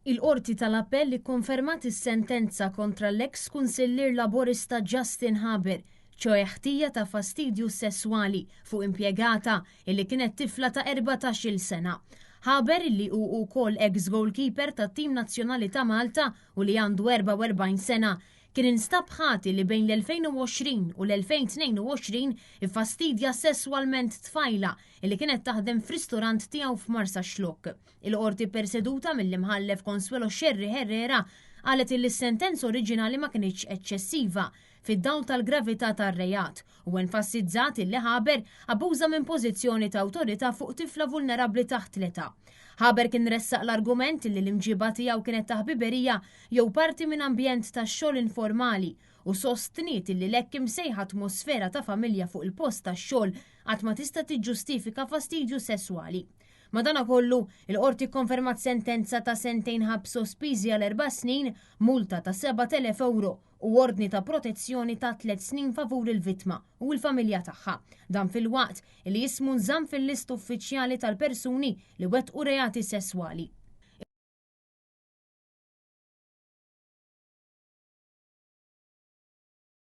Il-Qorti tal-Appell ikkonfermat is-sentenza kontra l-eks Kunsillier Laburista Justin Haber, ċoe ħtija ta' fastidju sesswali fuq impjegata illi kienet tifla ta' 14-il sena. Haber illi hu wkoll eks goalkeeper tat-tim nazzjonali ta' Malta u li għandu 44 sena, kien instab ħati li bejn l-2020 u l-2022 iffastidja sesswalment tfajla illi kienet taħdem f'ristorant tiegħu f'Marsaxlokk. Il-Qorti perseduta mill-Imħallef Consuelo Scerri Herrera qalet illi s-sentenza oriġinali ma kinitx eċċessiva fid-dawl tal-gravità tar-reat u enfassizzat illi Haber abbuża minn pożizzjoni ta' awtorità fuq tifla vulnerabbli taħt l-età. Haber kien ressaq l-argument illi l-imġiba tiegħu kienet ta' ħbiberija jew parti minn ambjent ta' xogħol informali u sostniet illi l-hekk imsejħa atmosfera ta' familja fuq il-post tax-xogħol qatt ma tista' tiġġustifika fastidju sesswali. Madanakollu, il-Qorti kkonfermat sentenza ta' sentejn ħabs sospiżi għal erba' snin, multa ta' 7,000 ewro u ordni ta' protezzjoni ta' tliet snin favur il-vittma u l-familja tagħha. Dan filwaqt li ismu nżamm fil-lista uffiċjali tal-persuni li wettqu reati sesswali.